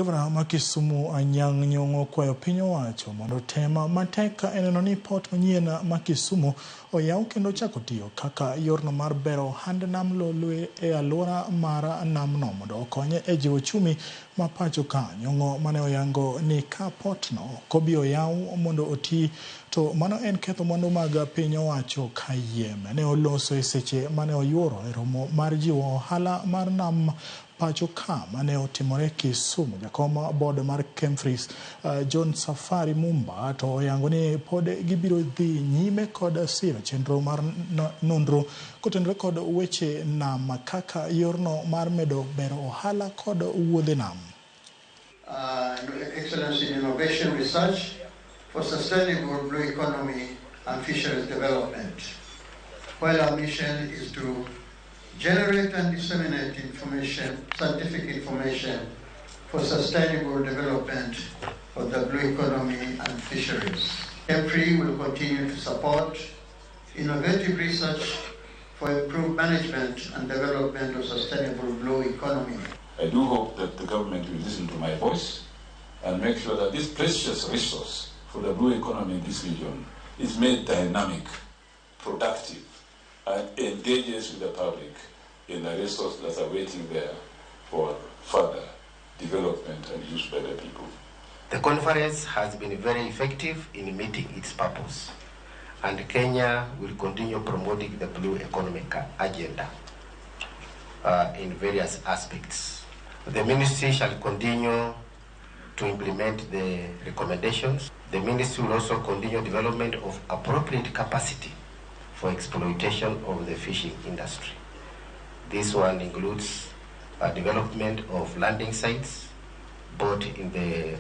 Gavana ma Kisumu Anyang' Nyong'o okwayo piny owacho mondo otem matek e neno ni port manyien ma Kisumu oyaw kendo chako tiyo kaka yorno mar bero ohand nam Lolwe e alwora mar namno mondo okony e jiwo uchumi ma pacho ka. Nyong'o mane oyango ni ka port no ok obi oyaw mondo oti to mano en ketho mwandu mag piny owacho kayiem. Ne oloso e seche mane oyuoro e romo mar jiwo ohala mar nam pacho ka mane otimore Kisumu. Jakom board mar Kemfris John Safari Mumba to oyango ni pod gibiro dhi nyime kod siro chenro mar nonro kotenore kod weche nam kaka yorno mar medo bero ohala kod wuodhe nam. Excellence in innovation research for sustainable blue economy and fisheries development. While our mission is to generate and disseminate information, scientific information for sustainable development of the blue economy and fisheries. KEMFRI will continue to support innovative research for improved management and development of sustainable blue economy. I do hope that the government will listen to my voice and make sure that this precious resource for the blue economy in this region is made dynamic, productive, and engages with the public in the resource that are waiting there for further development and use by the people. The conference has been very effective in meeting its purpose, and Kenya will continue promoting the blue economic agenda in various aspects. The ministry shall continue to implement the recommendations. The ministry will also continue development of appropriate capacity for exploitation of the fishing industry. This one includes development of landing sites, both in the